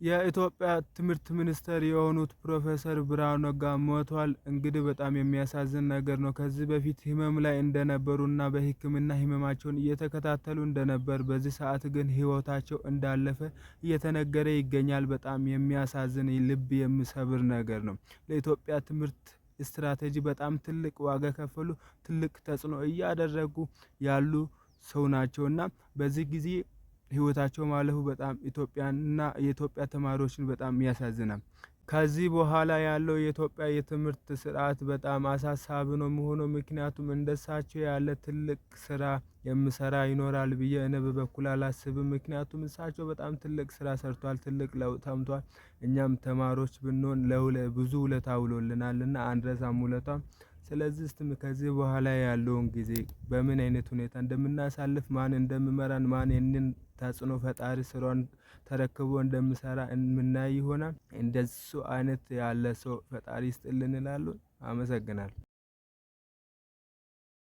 የኢትዮጵያ ትምህርት ሚኒስተር የሆኑት ፕሮፌሰር ብርሃኑ ነጋ ሞቷል። እንግዲህ በጣም የሚያሳዝን ነገር ነው። ከዚህ በፊት ህመም ላይ እንደነበሩና በሕክምና ህመማቸውን እየተከታተሉ እንደነበር፣ በዚህ ሰዓት ግን ህይወታቸው እንዳለፈ እየተነገረ ይገኛል። በጣም የሚያሳዝን፣ ልብ የሚሰብር ነገር ነው። ለኢትዮጵያ ትምህርት ስትራቴጂ በጣም ትልቅ ዋጋ ከፈሉ፣ ትልቅ ተጽዕኖ እያደረጉ ያሉ ሰው ናቸውና በዚህ ጊዜ ህይወታቸው ማለፉ በጣም ኢትዮጵያንና የኢትዮጵያ ተማሪዎችን በጣም ያሳዝናል። ከዚህ በኋላ ያለው የኢትዮጵያ የትምህርት ስርዓት በጣም አሳሳቢ ነው የሚሆነው። ምክንያቱም እንደሳቸው ያለ ትልቅ ስራ የምሰራ ይኖራል ብዬ እኔ በበኩል አላስብም። ምክንያቱም እሳቸው በጣም ትልቅ ስራ ሰርቷል፣ ትልቅ ለውጥ አምጥቷል። እኛም ተማሪዎች ብንሆን ብዙ ውለታ ውሎልናልና አንረሳም ውለታውን። ስለዚህ እስቲ ከዚህ በኋላ ያለውን ጊዜ በምን አይነት ሁኔታ እንደምናሳልፍ፣ ማን እንደምመራን፣ ማን ይህንን ተጽዕኖ ፈጣሪ ስራውን ተረክቦ እንደምሰራ የምናይ ይሆናል። እንደሱ አይነት ያለ ሰው ፈጣሪ ይስጥልን እላለሁ። አመሰግናለሁ።